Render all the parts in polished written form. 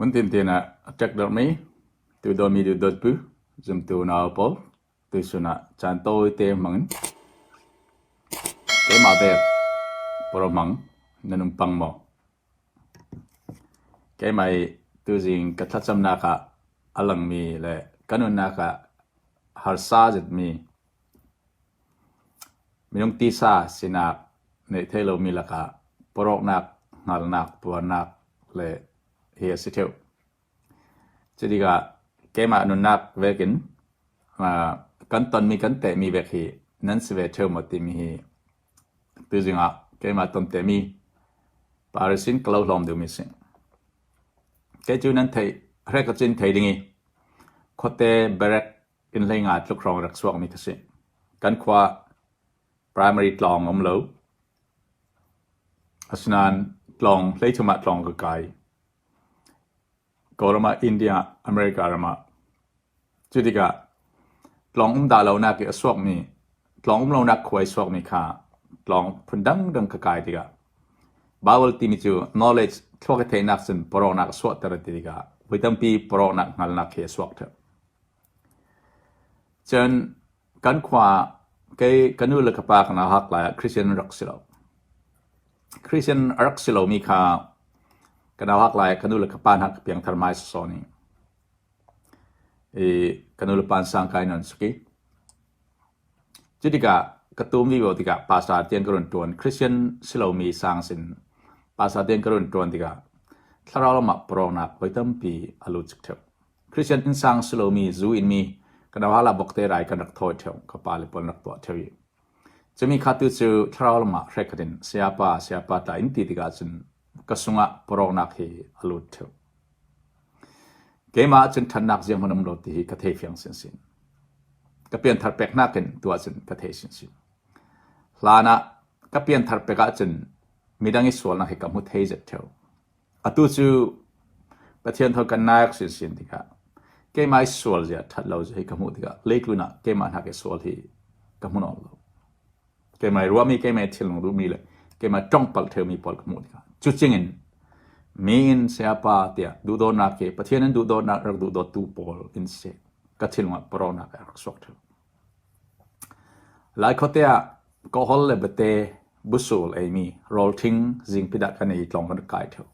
Hmuntintin ah a ṭekdarhmi tudawmi duhdawt bu zumtu nau pawl tuisun ah caan tawite hmang in keimah vek pawrhmang nan um pang maw? Keimah i tuzing ka thlacamnak ah a langmi le ka nunnak ah harsa zetmi Minung tisa sinak neih thei lomi lakah pawrawknak, hngalhnak, tuarnak le hi a si ṭheo. Cutikah keimah nunnak vekin kan tonmi kan tehmi vek hi nan si ve ṭheo maw timi hi tuzing ah keimah ton temi Paris in ka lo hlawm duhmi a si. Kei cu nan theih, hrek a cin thei ding i khuate berek Inn 15 tluk hrawng rak chuakmi ka si. Kan khua primary tlawng um lo. Asinain tlawng 13 ah tlawng ka kai. Kawlram ah India, America ram ah. Cu tikah tlawng um dah lonak i a suakmi, tlawng um lonak khua i suakmi kha tlawng phun dangdang ka kai tikah Bible timi cu knowledge thluak i theihnak cun parawknak a suahter ti tikah voi tampi parawknak hngalnak khi a suak ṭheo. Cun kan khua ah kei ka nu le ka pa kan hak lai ah Christian an rak si lo. Christian a rak si lomi kha ka nau hak lai ah ka nu le ka pa hna ka piangthar mai sawn i i ka nu le pa an sangkai in an suk i cu tikah ka tum vivo tikah pastor tiang ka run ṭuan. Christian si lomi sang sin pastor tiang ka run ṭuan tikah thlarau lam ah parawknak voi tampi a lut cik ṭheo. Christian innsang si lomi zu inmi kan ohala bawkte rai kan rak thawi ṭheo, ka pale pawl an rak tuah ṭheo i cumi kha tu cu thlarau lam ah hrekhat in sayapa sayapa ta in ti tikah cun ka sungah parawknak hi a lut ṭheo. Keimah ah cun ṭhatnak ziang hmanh um lo ti hi ka thei fiang sinsin. Ka pianthar peknak in tu ahcun ka thei sinsin. Hlan ah ka pianthar pek ahcun midang i sualnak hi ka hmu thei zet ṭheo. Atu cu Pathian thaw kan naak sinsin tikah keimah i sual zia ṭhat lo hi ka hmuh tikah leitlun ah keimah hnak i sual hi ka hmu nawn lo. Keimah i ruahmi, keimah i thilnung duhmi le keimah ṭongpalh ṭheumi pawl ka hmuh tikah cucing in mi in sayapa tiah duhdawtnak hi Pathian in duhdawtnak rak duhdawttu pawl in seh ka thinlung ah parawnak a rak suak ṭheo. Lai khuate ah kawhol le bate busul eimi rawlṭhing zingpit ah kan ei i tlawng kan rak kai ṭheo.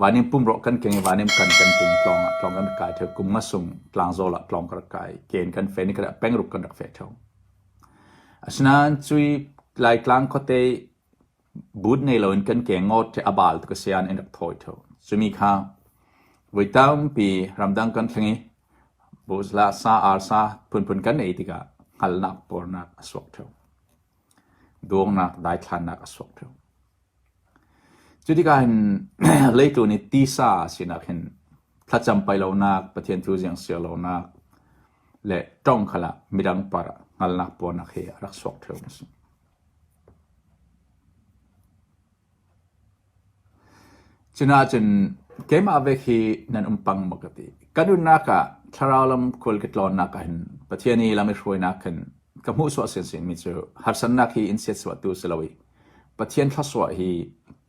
Vanim pumrawh kan keng i vanim kan kan keng i tlawng ah tlawng kan rak kai ṭheo. Kum nga sung tlangzawl ah tlawng ka rak kai. Ken kan fe ni khat ah pengruk kan rak fe ṭheo. Asinain cui Laitlang khuate But nei loin kan ke ngawt a bal tuk a si an rak thawi ṭheo. Cumi kha voi tampi ramdang kan thleng i buzla sa arsa phunphun kan ei tikah hngalnak pornak a suak ṭheo. Duangnak daithlannak a suak ṭheo. Cu tikah hin leitu nih tisa sinak hin thlacam pai lonak, Pathian thu ziang siar lonak le ṭong khal ah midang par ah hngalnak pornak hi a rak suak ṭheo a si. Cunaahcun keimah vek hi nan um pang maw ka ti. Ka nunnak ah thlarau lam khual ka tlawnnak ah hin Pathian i lam i hruainak hin ka hmuhsuah sinsinmi cu harsatnak hi in siatsuahtu si lo i Pathian thluachuah hi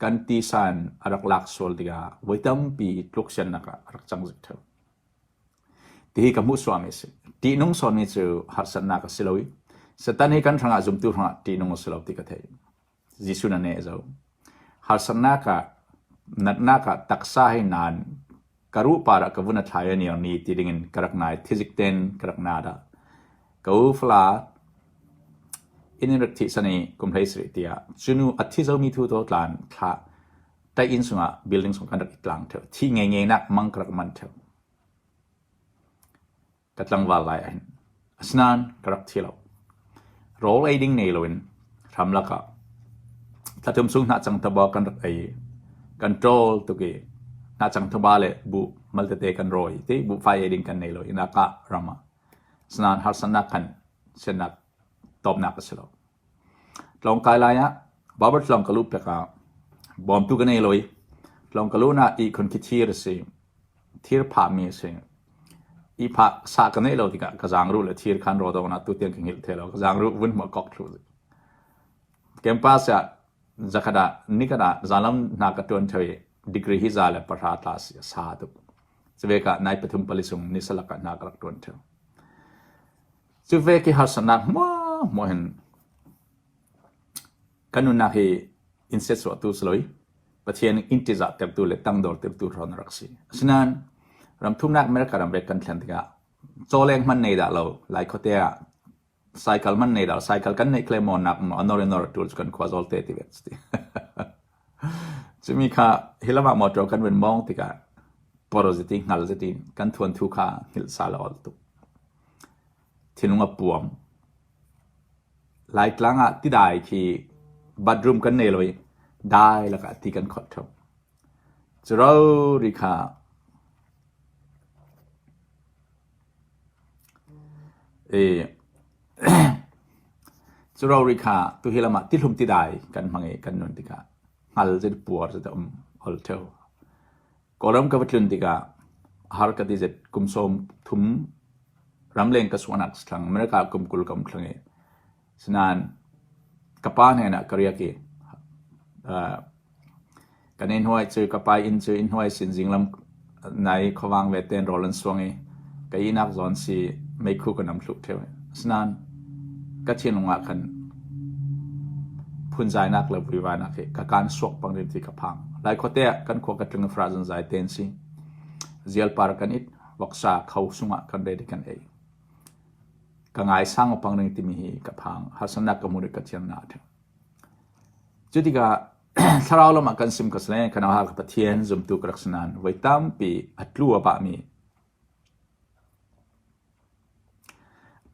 kan tisa in a rak lak sual tikah voi tampi tluksiannak ah a rak cang zik ṭheo. Tihi ka hmuh suami a si. Ṭihnung sawnmi cu harsatnak a si lo i Satan hi kan hrangah zumtu hrangah ṭihnung a si lo ti ka theih. Jesuh na neh zo. Harsatnak ah natnak ah taksa hi naan ka ruh par ah ka vun a thlai a niar ni ti dingin ka rak nai thizik ten ka rak na dah. Ka u fala inn in rak thih san i kum hlei sarih tiah cunu a thi zomi thu to tlan thla tai inn sungah building sung kan rak i tlang theu. Thi ngei ngei nak mang ka rak man theu. Ka tlangval lai ahhin. Asinain ka rak thi lo. Rawl ei ding nei loin hramlak ah thlathum sung hnahcang taba kan rak ei. Kan ṭawl tuk i hnahcang taba le buh mal tete kan rawi ti buhfai ei ding kan nei lo i nakah ram ah. Asinain harsatnak khan siannak tawpnak a si lo. Tlawngkai lai ah Barber tlawng ka luh pek ah bawmtu ka nei lo i tlawng ka luh nak ihkhun khi thir a si. Thir phahmi a si. I phah sah ka neih lo tikah ka zaangruh le thir khan rawdawng ah tutiang ka hngilh thai lo. Ka zaangruh vun hmuh kok thlu. Campus ah zakhat ah nikhat ah zalam hna ka tuan theu i. Degree hi 110 tla si a sa tuk. Cu ka nai pathum pali sung ni salak ah hna ka rak ṭuan ṭheo. Cu ve khi harsatnak hmuahhmuah hin kan nunnak hi in setsuahtu si lo i Pathian in ṭihzah tertu le tangdor tertu hrawn a rak si. Asinain ramthumnak America ram ve kan thlen tikah cawleng hmanh nei dah lo Lai khuate ah cycle hmanh nei dah lo cycle kan neih claymore nak maw a nor in nor a ṭul cu kan khua zawl te ti ve ti. Cumi kha hi lam ah motor kan vun mawng tikah por zeti hngal zeti kan thuanthu kha hngilh sal a ol tuk. Thinlung a puam. Laitlang ah tidai khi bathroom kan nei lo i dai lakah ti kan khawt ṭheo. Cu rori kha i cu rori kha tuhi lam ah tihlum tidai kan hmang i kan nun tikah hngal zet puar zet a um ol ṭheo. Kawlram ka va tlun tikah har ka ti zet kum 30 ramleng ka suahnak thlang America kum 20 ka um thlang i sinain ka pa hnenah ka riak i kan inn hnuai cu ka pa inn cu inn hnuai sin zinglam nai khuavang ve ten rawl an suang i ka ihnak zawn si meikhu ka nam thluh ṭheo. Asinain ka thinlung ah khan phunzainak le vuivainak hi ka kaan suak pang ding ti ka phang. Lai khuate ah kan khua ka tlung i farazan zai ten si. Zialpar kan it, voksa kho sungah kan ready kan ei. Ka ngai sang pang ding timi hi ka phang. Harsatnak ka hmu ka thiam na ṭheo. Cu tikah thlarau lam ah kan sim ka sile kan ha ka Pathian zumtu ka rak si nain voi tampi a tlu a bahmi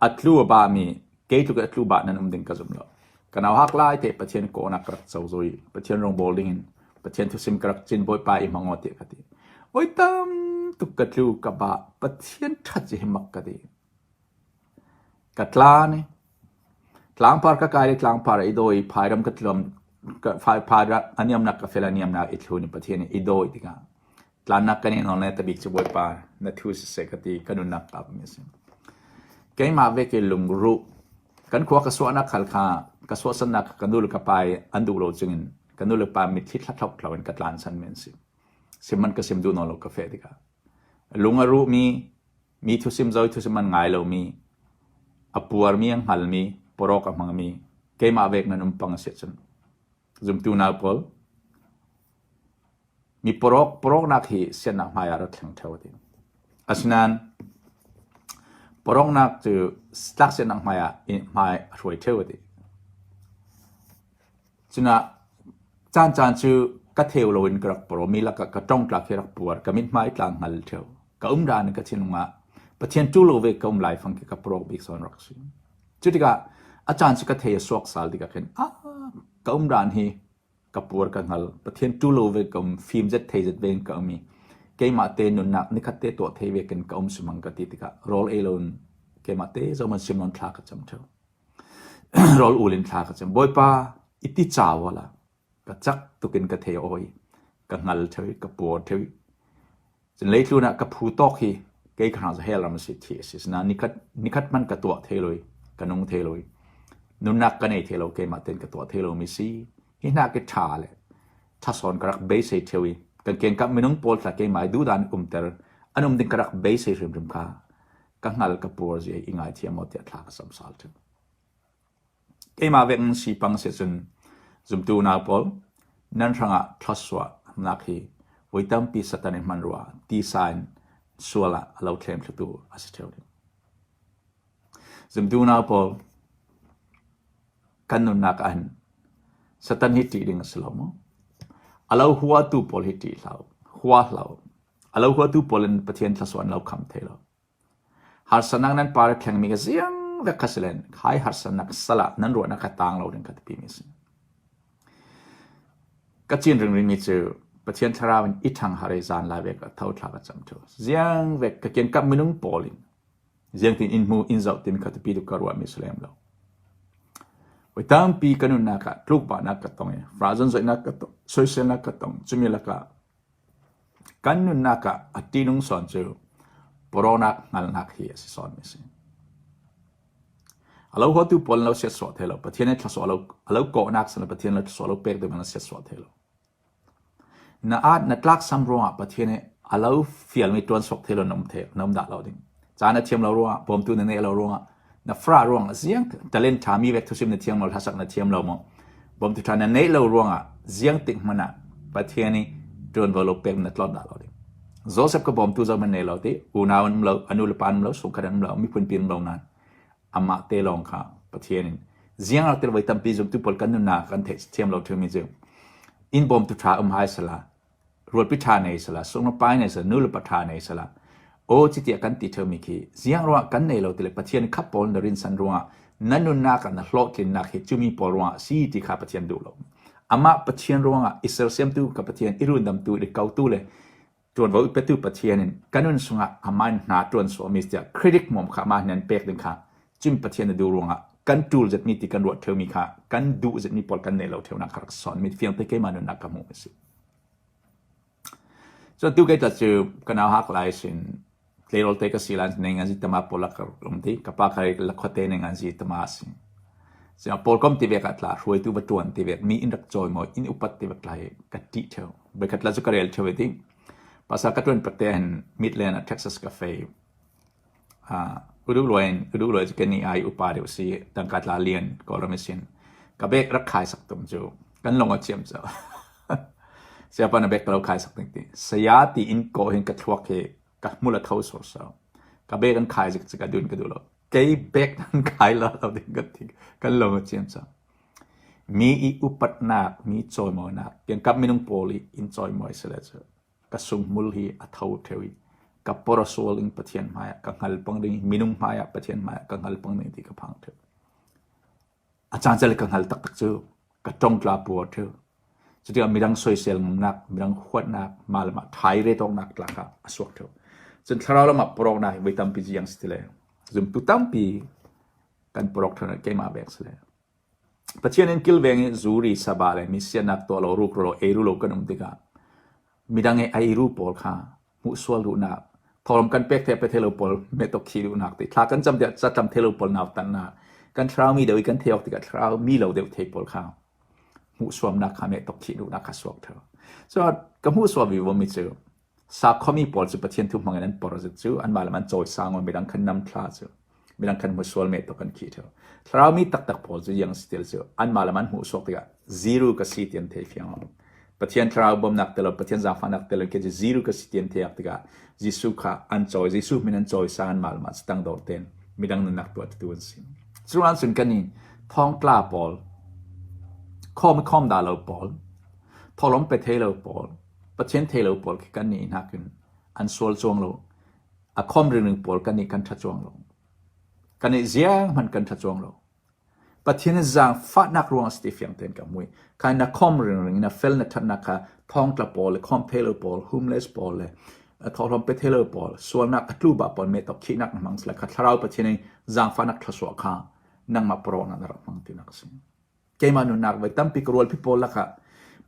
A tlu a bahmi kei tluk in a tlu bah nan um ding ka zum lo. Ka nau hak lai te Pathian kawhnak ka rak cozo i Pathian rawngbawl ding in Pathian thusim ka rak cin Bawipa i hmang aw tiah ka ti. Voi tam tuk ka tlu ka bah Pathian ṭhat hi mak ka ti. Ka tlan i tlangpar ka kai i tlangpar i dawi i phairam ka tluam phai a niamnak ka fel a niamnak i thlun i Pathian i dawi tikah Tlannak kan i nawl le tabik cu Bawipa na thu siseh ka ti ka nunnak ka mi a si. Keimah ve ke lungruh kan khua ka suahnak khal kha ka suahsannak ka nu le ka pa i an duh lo chungin ka nu le pa mitthli thla thlo in ka tlan san men si. Sim man ka sim duh nawl lo ka feh tikah. Lung a ruh mi mi thusim zoi thusim an ngai lo mi a puar mi a hngal mi porok a hmang mi keimah vek nan um pang a si cun zumtu nau pawl Mi porok poroknak hi siannak hmai ah rak thleng ṭheo a ti. Asinain poroknak cu tlaksiannak hmai ah hmai a hruai ṭheo a ti. Cunah caancaan cu ka theu loin ka rak poro mi lakah ka ṭongtlak hi rak puar ka mithmai tlang hngal ṭheo. Ka um dan ka thinlung ah Pathian ṭu lo ve ka um lai fang khi ka porok bik zawn rak si. Cu tikah a caan cu ka thei a suak sal tikah khin ah ka um dan hi ka puar ka hngal. Pathian ṭu lo ve ka um, fim zet thei zet ve in ka um i keimah te nunnak nikhat te tuah thei ve kin ka um simang ka ti tikah rawl ei loin keimah te zohman sim thla ka cam ṭheo. Rawl ul in thla ka cam. Bawipa i ti cau wala ka cak tukin ka thei oi ka hngal ṭheo i ka puar ṭheo i Cun leitlun ah ka phu tawk hi kei ka hrang hell ram a si thi a si. Sinain nikhat nikhat hmanh ka tuah thei lo i ka nung thei lo i nunnak ka nei thei lo keimah tein ka tuah thei lomi si. Hi hna ki ṭha le ṭhasawn ka rak beisei ṭheo i kan kengkap minung pawl tla keimah i duhdan umter an um ding ka rak beisei hrimhrim kha ka hngal ka puar zia i ngaithiam aw tiah thla ka sam sal ṭheo. Keimah vek si pang si cun zumtu unau pawl nan hrangah thluachuahnak hi voi tampi Satan i hmanrua tisa in sual ah a lo thlem thlutu a si ṭheo ding. Zumtu unau pawl kan nunnak ah hin Satan hi ṭih ding a si lo maw? A lo huatu pawl hi ṭih hlah u, hua hlah u. A lo huatu pawl in Pathian thluachuah an lo kham thei lo. Harsatnak nan par a thlengmi ka ziang vek kha si len khai harsatnak sal ah nan ruahnak kha tang lo ding ka timi a si. Ka cin ringring mi cu Pathian thlarau in i ṭhang har i zan lai vek a tho thla ka cam ṭhu. Ziang vek ka kian kap minung pawl in ziang tin in hmu in zoh timi kha tupi ka ruah mi si lem lo. Voi tampi ka nunnak ah tlukbahnak ka tong i frazan zoihnak ka tong, soiselnak ka tong, cumi lakah Kan nunnak ah a ṭihnung sawn cu pawrawnak hngalhnak hi a si sawnmi a si. A lo huatu pawl lo siasawh thei lo. Pathian nih thlasawh lo, a lo kawhnak sin Pathian lo thlasawh lo pek ding in siasawh thei lo. Na at na tlaksam ruangah Pathian nih a lo fialmi ṭuan sawk thei lo na um the na um dah lo ding. Ca na thiam lo ruangah, bawmtu na neih lo ruangah, na fra ruangah ziang talent ṭha mi vek thusim na thiam lo, hlasak na thiam lo maw? Bawmtu ṭha na neih lo ruangah ziang tik hmanh ah Pathian nih ṭuanvo lo pek na tlawt dah lo ding. Joseph ka bawmtu zohhmanh nei lo ti, unau an um lo, a nu le pa an um lo, sungkhat an um lo, miphun pi an um lo nain amah te lawng kha Pathian in ziang rak tel voi tampi zumtu pawl kan nunnak kan theih thiam lo ṭheumi cu inn bawmtu ṭha um hai sala rualpi ṭha nei sala sunglaw pai nei sala nu le pa ṭha nei sala aw citiah kan ti ṭheumi khi ziang ruangah kan nei lo ti le Pathian khap pawl na rinsan ruangah na nunnak ah na hlawhtlinnak hi cumi pawl ruangah si ti kha Pathian duh lo amah Pathian ruangah i sersiamtu ka Pathian i rundamtu i kotu le ṭuanvo i petu Pathian in ka nun sungah amah in hna ṭuan sawhmi tiah credit mawm kha amah nan pek ding kha cun Pathian na duh ruangah kan ṭul zetmi ti kan ruah ṭheumi kha kan duh zetmi pawl kan neih lo ṭheunak kha rak sawnmi fiang te keimah nunnak ka hmuh a si. Cun tu kei tla cu ka nau hak lai sin tleirawl te ka si lan ning an zi tama pawl ka um ti ka pa kha la khuate ning an zi tama si. Siang pawl kom ti vek ah tla hruaitu va ṭuan ti vek mi in rak cawi maw in upat ti vek tla hi ka ṭih ṭheu. Voikhat la cu ka rel ṭheo i ti. Pasal ka ṭuan pek te hin Midland ah Texas ka fei. Uh, udu luai in udu luai cu kani ai upa deuh si tangka tla lian Kawlram sin. Ka bek rak khai sak tum cu kan long a chiam cu. Siapa na bek lo khai sak ting ti. Saya ti in ko hin ka thluak hi ka hmul a tho sur so. Ka bek an khai zik ka dun ka du lo. Kei bek nan khai lo lo ding ka ti. Kan long a chiam cu. Mi i upatnak, mi cawimawinak, kiangkap minung pawl i in cawimawi sile cu ka sunghmul hi a tho ṭheo i ka porasual in Pathian hmaiah ka hngal pang ding, minung hmaiah Pathian hmaiah ka hngal pang ding ti ka phang ṭheo. A caan cal ka hngal taktak cu ka tongtla puar ṭheo. Cutikah midang soisel ngamnak, midang huatnak, mah le mah ṭhai retawknak tla kha a suak ṭheo. Cun thlarau lam ah poroknak hi voi tampi ziang si ti le zumtu tampi kan porok ṭheo keimah vek si le. Pathian in kilveng i zuri saba le mi sianak tuah lo rukro lo eiru lo kan um tikah midang i eiru pawl kha hmuh sual duhnak thawlawm kan pek the pe the lo pawl metok khi duhnak ti thla kan cam tiah catlam the lo pawl nau tannak kan thlarau mi deuh i kan thei awk tikah thlarau mi lo deuh thei pawl kha hmuh suamnak kha metok khi duhnak kha suak theu so ka hmuh suam vi mi cu Sakhuami pawl cu Pathian thu hmang in an por zet cu anmah lam an cawisang i midang khan nam thla cu midang khan hmusual me tuk an khih ṭheo. Thlarau mi taktak pawl cu yang si til cu anmah lam an hmuhsuak tikah zero ka si ti an thei fiang lo. Pathian thlarau bawmnak tel lo Pathian zaangfahnak tel lo khi cu zero ka si ti an theak tikah Jesuh kha an cawi Jesuh min an cawisang anmah lam ah tang dor tein midang nunnak tuahtu an si. Cu cun kan i thongtla pawl khawm khawm dah lo pawl thawlawm pe thei lo pawl Pathian thei lo pawl khi kan nih nakin an sual cuang lo. A khom ringring pawl kan nih kan ṭha cuang lo. Kan nih ziang hmanh kan ṭha cuang lo. Pathian in zaangfahnak ruang a si ti fiang tein ka hmui. Kha na khom ringring na fel na ṭhatnak kha thongtla pawl le khom thei lo pawl, homeless pawl le thawhlawm pe thei lo pawl, sualnak a tlu ba pawl me tok khihnak na hmang sila kha thlarau Pathian in zaangfahnak thluachuah kha nangmah parawnak na rak hmang tinak a si. Keimah nunnak voi tampi ka rualpi pawl lakah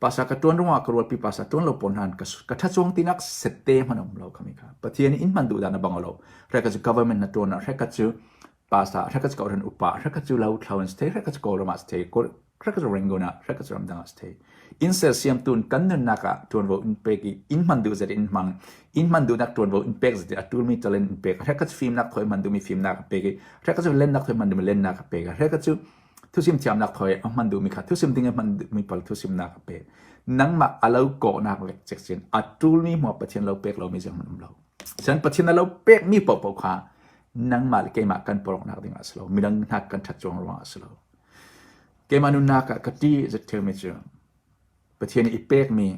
pasa ka ṭuan ruangah ka rualpi pasa ṭuan lo pawl hna ka ka ṭha chuang tinak sette hmanh um lo khami kha. Pathian inn hman duh dah na bang lo. Hreka cu government na ṭuan hreka cu pasa hreka cu kauhran upa hreka cu lo thlo in stay hreka cu kawlram ah stay hreka cu Rangoon ah hreka cu ramdang ah stay. Inn sersiamtu in kan nunnak ah ṭuanvo in pek i inn hman duh zet in hmang inn hman duhnak ṭuanvo in pek zet a ṭulmi talent in pek hreka cu fimnak thoi hman duhmi fimnak a pek i hreka cu lennak thoi hman duhmi lennak a pek hreka cu Thusim thiamnak thoi a hman duhmi kha thusim ding a hman duhmi pawl thusimnak a pek. Nangmah a lo kawhnak le cekcin a ṭulmi hmuah Pathian lo pek lomi zeihmanh um lo. Sian Pathian a lo pekmi paohpaoh kha nangmah le keimah kan poroknak ding ah a si lo. Midang hna kan ṭhat cuang ruangah a si lo. Keimah nunnak ah ka ṭih zet ṭheumi cu Pathian i pekmi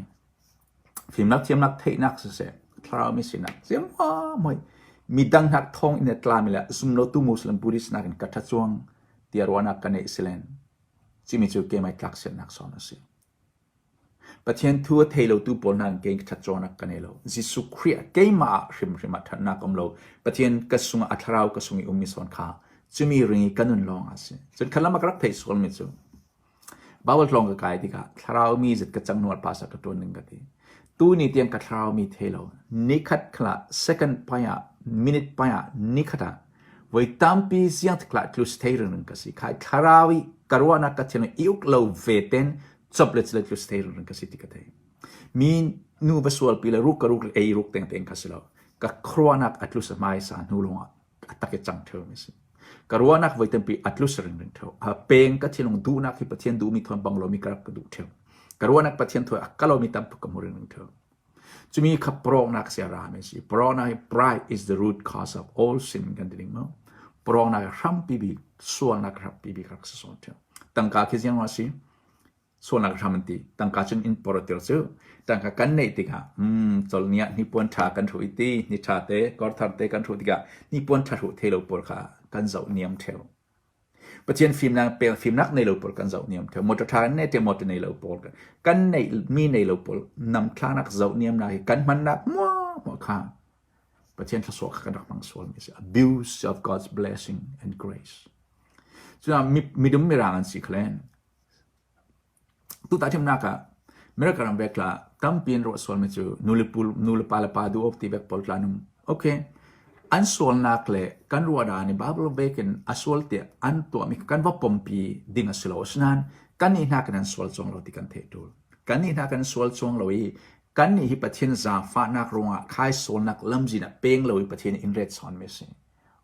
Fimnak thiamnak theihnak siseh, thlarau mi sinak ciammam midang hnak thawng in a tlami le zumlotu Muslim Buddhist nakin ka ṭha cuang tiah ruahnak ka neih silen cimi cu keimah tlak siannak sawn a si. Pathian thu a thei lotu pawl hna in kei ṭhat cuangnak ka nei lo. Jesuh Khrih ah keimah ah hrimhrim ah ṭhatnak um lo. Pathian ka sungah a thlarau ka sung i ummi sawn kha cumi ring i ka nun lawng a si. Cun khat lam ah ka rak theih sualmi cu Baibal tlawng ka kai tikah thlarau mi zat ka cang nual pastor ka ṭuan ding ka ti. Tu ni tiang ka thlarau mi thei lo. Nikhat khala second pai ah minute pai ah nikhat ah voi tampi siang thikla tlus thei ring ka si. Khai thlarau i ka ruahnak ka thinlung i uk lo ve ten chop le chile tlus thei ring ka si ti ka thei. Mi nu va sualpi le ruk ka ruk le ei ruk tengteng kha si lo. Ka khuaruahnak a tlus hmaisa hnu lawngah a tak i cang ṭheumi si. Ka ruahnak voi tampi a tlus ringring ṭheo. A peng ka thinlung duhnak hi Pathian duhmi thawn bang lomi ka rak ka duh ṭheo. Ka ruahnak Pathian thawn a kalomi tam tuk ka hmu ringring ṭheo. Cumi kha poroknak si a rami si. Poroknak hi pride is the root cause of all sin kan ti ding mo. Poroknak hi hrampi bik, sualnak hrampi bik rak si sawn ṭheo. Tangka khi ziang si? Sualnak hram an ti. Tangka cun in porotir cu. Tangka kan neih tikah, mm, col ni ah hnipuan ṭha kan hruh i ti, ni ṭha te, kor thar te kan hruh tikah hnipuan ṭha hruh thei lo pawl kha kan zoh niam ṭheo. Pathian fimnak pek fimnak nei lo pawl kan zoh niam ṭheo. Motor ṭha kan nei te motor nei lo pawl kan neih mi nei lo pawl namthlanak zoh niamnak hi kan hmannak muah kha Pathian thluachuah kha kan rak hmang sual mi a si. Abuse of God's blessing and grace. Cucaah midum mirang an si khalen. Tuta thimnak ah America ram vek la tampi an ruah sualmi cu nu le pa le pa duh awk ti vek pawl tla nung. Okay. An sualnak le kan ruahdan i Bible vek in a sual tiah an tuahmi kan va pompi ding a si lo. Asinain kan nih hna kan an sual cuang lo ti kan theih tul. Kan nih hna kan sual cuang lo i kan nih hi Pathian zaangfahnak ruangah khai sualnak lamzin ah peng lo i Pathian in ret sawnmi a si.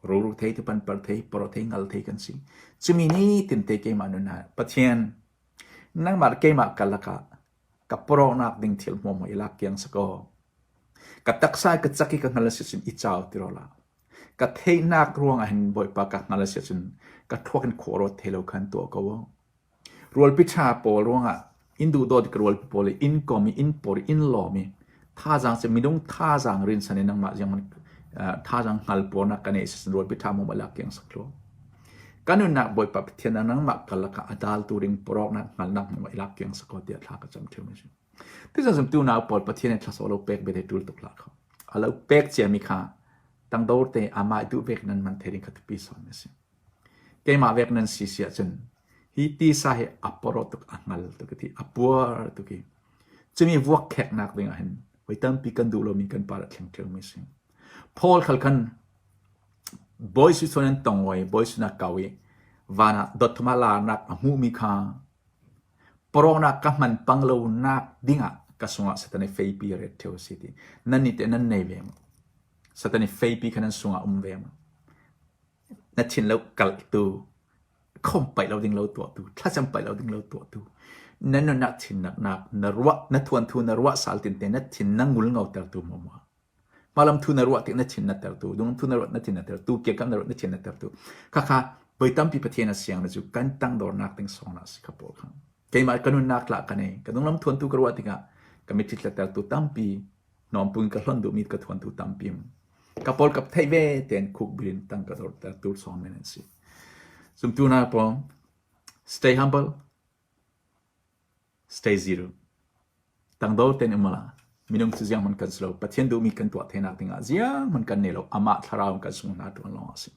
Ruru thei tupan par thei poro thei ngal thei kan si. Cumi ni tinte keimah nun ah Pathian nangmah le keimah karlak ah ka poroknak ding thil hmuam i lak kiang si kaw. Ka taksa ka cak i ka hngal a si cun i cau ti ro la. Ka theihnak ruangah hin Bawipa ka hngal a si cun ka thluak in khua rawt thei lo khan tuah ko. Rualpi ṭha pawl ruangah inn duhdawt ka rualpi pawl i inn kom i inn por i inn lawm i thazaang cu minung thazaang rinsan in nangmah ziang thazaang hngal pawl nak ka neih si rualpi ṭha mu lak kiang sak thlu. Kan nunnak Bawipa Pathian ah nangmah karlak ah a daltu ding poroknak hngalnak mu lak kiang sak ko tiah thla ka cam ṭheu mi si. Tisan zum tu nau pawl Pathian in thlasawh lo pek be te ṭul tuk hlah kho. A lo pek ciami kha tangdor te amah duh vek nan man thei ding kha tupi sawn a si. Keimah vek nan si si ahcun hi tisa hi a poro tuk a hngal tuk i a puar tuk i cumi vuakkheknak ding ah hin voi tampi kan duh lomi kan par a thleng ṭheumi a si. Paul khal khan Bawi Jesuh an tong i Bawi sinah kau i van ah dot thum ah larnak a hmuhmi kha Poroknak ka hman pang lonak dingah ka sungah Satan i feipi a ret ṭheo a si ti. Nannih teh nan nei ve maw? Satan i feipi kha nan sungah um ve maw? Na thin lo kalhtu, khom paih lo ding lo tuahtu, thlacam paih lo ding lo tuahtu, na nunnak thinnak nak na ruah na thuanthu na ruah sal tin te na thin na ngul ngau tertu maw maw? Hmalam thu na ruah tik na thin na tertu, dunglam thu na ruah na thin na tertu, kiakam na ruah na thin na tertu. Khakha voi tampi Pathian a siang na cu kan tangdornak ding song na si kha pawl kha. Keimah ka nunnak lah ka nei, ka dunglam thuantu ka ruah tikah ka mitthli tlatertu tampi Hnawmpung ka hlonh duhmi ka thuantu tampi ka pawl ka theih ve tein khuk bilin tang ka dorter tur sawng men an si. Zumtu hna pawl stay humble, stay zero. Tangdor tein um la minung cu ziang hmanh kan si lo Pathian duhmi kan tuah thenak dingah ziang hmanh kan nei lo amah thlarau kan sung hna tuan lawng a si.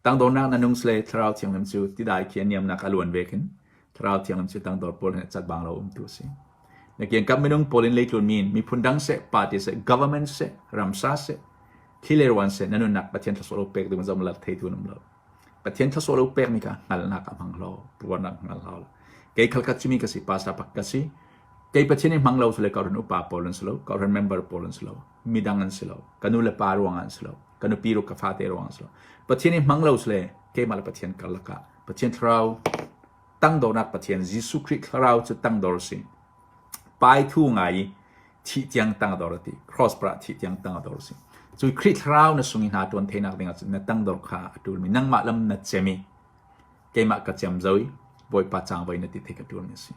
Tangdornak na nung sile Thlarau Thianghlim cu tidai khi a niamnak a luan ve khin Thlarau Thianghlim cu tangdor pawl he cat bang lo umtu a si. Na kiangkap minung pawl in leitlun mi in miphun dang seh, party seh, government seh, ramsa seh, thli le ruan seh, na nunnak Pathian thlasawh lo pek ding zong lak theitu an um lo. Pathian thlasawh lo pek mi kha hngalhnak a hmang lo, puarnak hngal hau lo. Kei khal khat cumi ka si, pastor pak ka si. Kei Pathian i hmang lo sile ka upa pawl an si lo, ka member pawl an si lo, midang an si lo, ka nu le pa ruang an si lo. Ka nupi ru ka fate ruang si lo. Pathian i hmang lo sile keimah le Pathian karlak ah Pathian thlarau tangdornak Pathian Jesuh Khrih thlarau cu tangdor si. Pai thu ngai i thih tiang tangdor a ti. Cross pra thih tiang tangdor si. Cu Khrih thlarau na sung i hna tuan theinak ding ah na tangdor kha a tul mi nangmah lam na cem i keimah ka cem zo i Bawipa caang voi na ti thei ka tul mi si.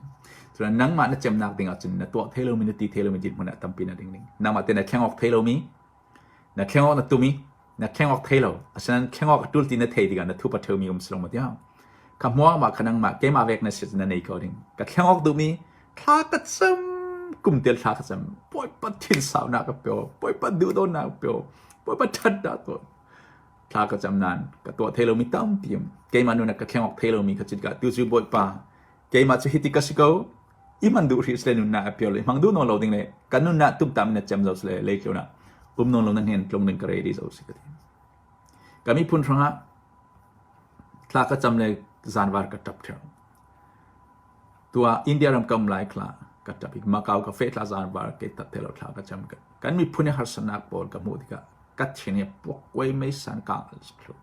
Cun nangmah na cemnak ding ah cun na tuah thei lomi na ti thei lomi dirhmun ah tampi na ding ding. Nangmah te na thleng awk thei lomi Na thleng awk na tum i na thleng awk thei lo. Asinain thleng awk a ṭul ti na thei tikah na thup a ṭheumi um si lo maw tiah. Kha hmuangmah kha nangmah keimah vek na si na nei ko ding. Ka thleng awk duhmi thla ka cam kum tel thla ka cam. Bawipa thinsaunak ka peo. Bawipa duhdawtnak ka peo. Bawipa ṭhatnak tuah. Thla ka cam nain ka tuah thei lomi tampi um. Keimah nun ah ka thleng awk thei lomi kha cit ka tu cu Bawipa keimah cu hiti ka si ko. I hman duh hrih sile nunnak a pio le hmang duh nawn lo ding le kan nunnak tumtam in a cem zo sile lei tlun ah um nawn lo na hnen tlung ding ka ready zo si ka ti. Ka miphun hrangah thla ka cam le zanvar ka tap theo. Tua India ram kam lai khla. Ka ṭap i Macau ka feh thla zan var ke tat lo thla ka cam. Kan miphun i harsanak pawl ka hmuh tikah ka thin hi puak kuai meisan ka hngal.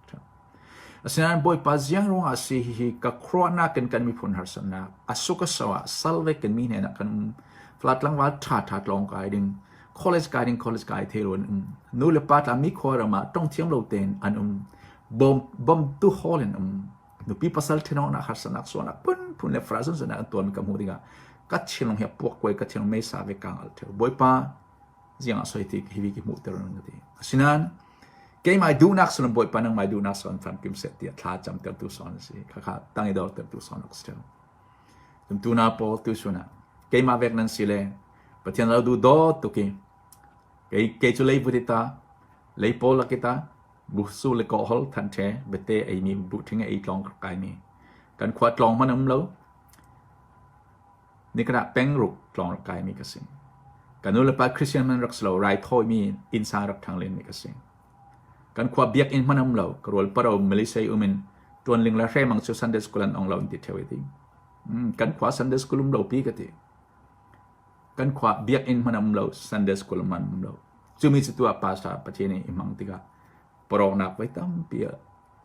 Asinain Bawipa ziang ruangah a si hihi ka khuaruahnak in kan miphun harsatnak a suk a so ah sal ve kan mi hnenah kan um. Fla tlangval ṭhaṭha tlawng kai ding, college kai ding college kai thei lo an um. Nu le pa tla mi khua ram ah tong thiam lo tein an um. Bawm bawmtu hawl in um. Nupi pasal ṭhenawknak harsatnak sualnak phunphun le frazun zanak an tuarmi ka hmuh tikah ka thinlung hi a puak kuai ka thinlung meisa ve ka hngal ṭheo. Bawipa ziang ah soi ti hi hi hmuhter ka ti. Asinain keimah duhnak sullam Bawipa nangmah duhnak son famkim seh tiah thla camtertu son a si. Khakha tang i dortertu son a si ṭheo. Cun tuna pawl tu sun ah keimah vek nan si le Pathian lo du dawt tuk i kei kei cu lei vut ta lei pawl lak i ta busu le kawhol than ṭhe bete ei mi buh ṭhing ei tlong kai mi kan khua tlong hmanh um lo Nikhat ah pengruk tlawng rak kaimi ka si. Ka nulepa Christian hmanh rak si lo, raithawimi innsang rak ṭhang lenmi ka si. Kan khua biakinn hmanh um lo, ka rual paro Malaysia i um in ṭuanling le hremang cu Sunday school an ong lo an ti ṭheo i ti. Mm, kan khua Sunday school um lo pi ka ti. Kan khua biakinn hmanh um lo, Sunday school hmanh um lo. Cumi cu tuah pastor Pathian i hmang tikah Parawknak voi tampi ah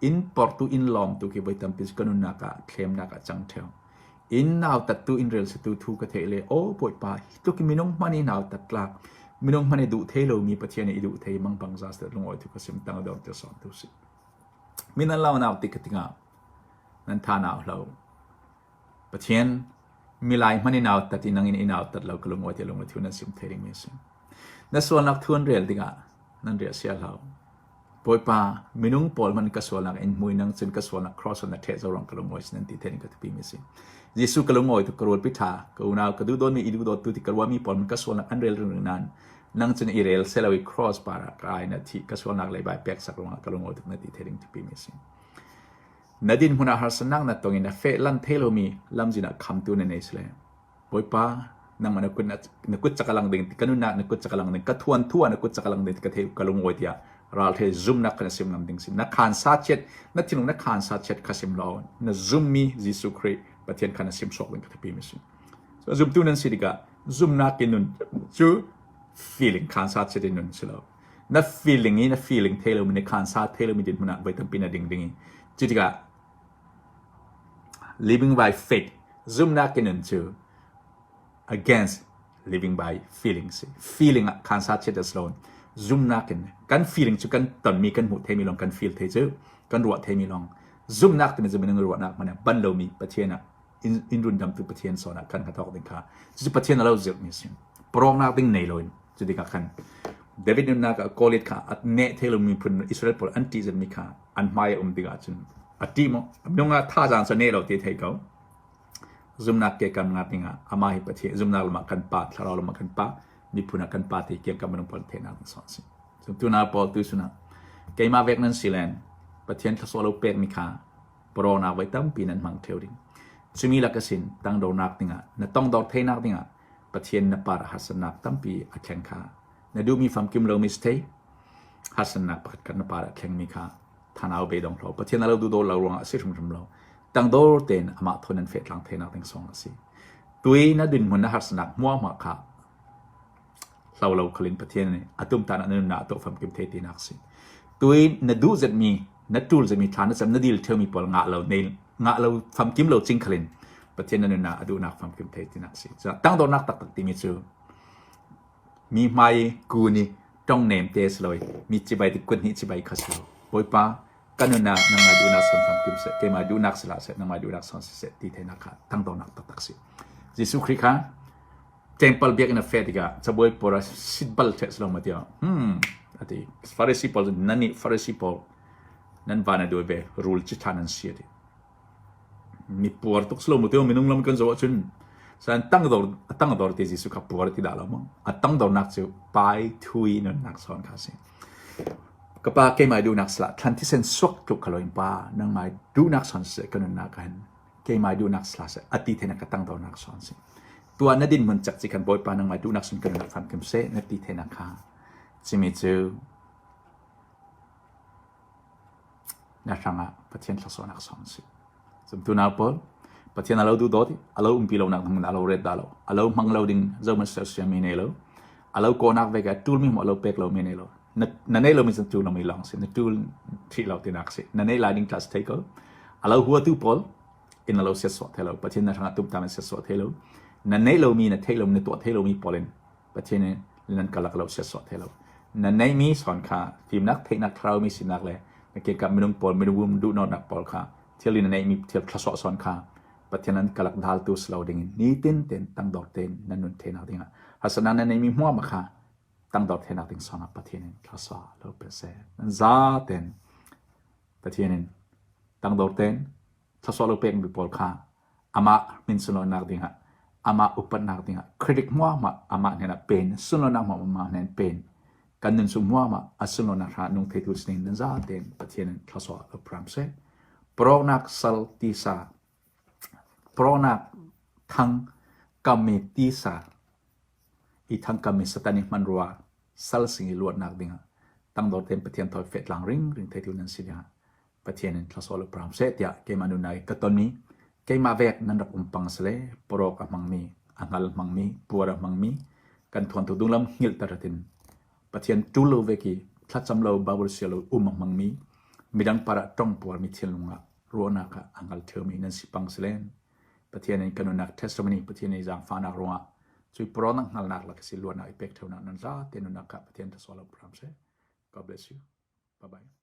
inn portu inn lawmtu khi voi tampi cu ka nunnak ah thlemnak ah cang ṭheo. Inn nautattu inn relsatu thu ka theih le aw Bawipa hi tluk in minung hmanh i nautat tlak minung hmanh i duh thei lomi Pathian i duh thei mangbang za seh lungawi thu ka sim tang dor te sawm tu si. Min an lau nau tik ka tingah nan tha nau hlo. Pathian milai hmanh i nautat i nang in i nautat lo ka lungawi te lungawi thu nan sim thei dingmi a si. Na sualnak thu an rel tikah nan riah sia hlah u. Bawipa, minung pawl hmanh ka sualnak in hmui nang cun ka sualnak cross na ṭheh zo rang ka lungawi sin nan ti then ka thupi mi si. Jesuh ka lungawi tu ka rualpi ṭha, ka unau ka duhdawtmi i duhdawttu ti ka ruahmi pawl hmanh ka sualnak an rel ringring nain nang cun i rel selo i cross par ah ka ai na thi ka sualnak leibai pek sak ruangah ka lungawi tuk na ti the ding thupi mi si. Na dinhmun ah harsanak na tong i na feh lan thei lomi lamzin ah khamtu na nei sile. Bawipa, nangmah na kut na kut cak a lang ding ka nunnak na kut cak a lang ding ka thuan thua na kut cak a lang ding ka thei ka lungawi tiah ral the zumnak kha na sim ngam ding si na khan sa chiat na thinlung na khan sa chiat kha sim law na zummi Jesuh Khrih Pathian kha na sim sawk ding ka thapi mi si so zumtu nan si tikah zumnak in nun cu feeling khan sa chiat in nun si lo na feeling i na feeling thei lomi na khan sa thei lomi din hmun ah voi tampi na ding ding i cu tikah Living by faith, zumhnak in nun cu against living by feelings. Feeling ah khan sa chiat as lo. Zumhnak in kan feeling cu kan tonmi kan hmuh theimi lawng kan feel thei cu kan ruah theimi lawng. Zumhnak timi cu minung ruahnak hmanh ah ban lomi Pathian ah in, in rundamtu Pathian sawn ah kan hnathawk ding kha cucu Pathian a lo zirhmi a si. Parawknak ding nei loin cu tikah khan David nunnak ah Goliath kha a neh thei lomi phun Israel pawl an ṭihzatmi kha an hmai a um tikah cun a ṭih maw minung ah thazaang cu neh lo ti thei ko zumnak ke kam nga dingah amah hi Pathian zumnak lam ah kan pa thlarau lam ah kan pa miphun ah kan pa ti kiang kam minung pawl theihnak ding sawh si tuna pawl tu sunah keimah vek nan si len Pathian thlasaw lo pek mi kha parawnak voi tampi nan hmang theo ding cumi lak asin tangdornak dingah na tongdor theinak dingah Pathian na par harsatnak tampi a thleng kha na duhmi famkim lomi si thei harsatnak pakhat khat na par a thlengmi kha thanau beidong hlo Pathian a lo duh lo ruangah a si hrimhrim lo tangdor tein amah thon an fehtlang theinak ding song a si tui na dinhmun na harsatnak hmuahhmuah kha hlo lo khalin Pathian nih atum tan ah na nunnak a tuah famkim thei tinak si tui na duh zetmi na tul zetmi thla na cam na dil theumi pawl ngah lo nei ngah lo famkim lo cing khalin Pathian na nunnak a duhnak famkim thei tinak si tangdornak taktak timi cu Mi hmai i kun i tong nem te si lo i mi cibai ti kut hnih cibai kha si lo. Bawipa, ka nun ah nangmah duhnak son famkim seh, keimah duhnak si hlah seh, nangmah duhnak son siseh ti theihnak kha tangdornak taktak si. Jesuh Khrih kha temple biakinn a feh tikah cabuai pawl ah sit bal ṭheh si lo maw tiah hmm a ti. Farasi pawl cu nan nih Farasi pawl nan van a duai ve, rul ci ṭha nan si a ti. Mi puar tuk si lo maw ti minung lam kan zoh ahcun san tangdor a tangdor ti Jesuh kha puar ti dah lo maw a tangdornak cu pai thui nunnak sawn kha si ka pa keimah duhnak sila thlan thisen suak tluk kha loin pa nangmah duhnak son seh ka nunnak ah hin keimah duhnak sila seh ati thena ka tangdornak sawn si tua na din mun cak ci khan bawipa nangmah duhnak sun ka nunnak famkim seh na ti thena kha cimi cu Na hrangah Pathian thlasawnak sawm si. Zumtu nau pawl, Pathian a lo duh dawt i a lo umpi lonak hmun a lo ret dah lo. A lo hmang lo ding zohmanh sersiammi nei lo. A lo kawhnak ve ka ṭulmi hmuh a lo pek lomi nei lo. Na, na nei lomi cun ṭul lomi lawng si. Na ṭul ṭhih lo tinak si. Na nei lai ding tla si thei ko. A lo huatu pawl in a lo siasawh thei lo. Pathian na hrangah tumtam in siasawh thei lo. Na nei lomi, na theih lomi, na tuah thei lomi pawl in Pathian in nan karlak lo siasawh thei lo. Na neihmi sawn kha fimnak, theihnak, thlaraumi sinak le na kiangkap minung pawl, minung duhnawtnak pawl kha thil in na neihmi thil thlasawh sawn kha Pathian nan karlak daltu si lo dingin nitin tein tangdor tein nan nun thenak dingah harsatnak nan neihmi hmuam kha tangdor thenak ding sawngah Pathian in thlasa lo pe seh. Nan za tein Pathian in tangdor tein thlasawh lo pekmi pawl kha amah min sunlawinak dingah amah upatnak dingah credit hmuahmah amah hnenah pen sunlawinak hmuahmah amah hnen pen kan nun chung hmuahmah a sunlawinak hra nung theitu sining nan za tein Pathian in thlasawh lo pram seh. Poroknak sal tisa poroknak thang kammi tisa i thang kammi satan i hmanrua sal sing i luatnak dingah tangdor tein Pathian thawi fehtlang ring ring theitu nan si dingah Pathian in thlasawh le pram seh tiah keimah nunnak i ka tonmi keimah vek nan rak um pang sile parawk a hmangmi a hngal hmangmi puar a hmangmi kan thuantu dunglam hngilhter atin Pathian ṭul lo vek i thlacam lo Bible sia lo um a hmangmi midang parah tong puarmi thinlung ah ruahnak ah a hngal ṭheumi nan si pang silen Pathian in kan nunnak testimony Pathian i zaangfahnak ruangah cui parawnak hngalnak lak si luatnak i pek ṭheunak nan za te nunnak kha Pathian thlasawh lo pram seh God bless you bye bye.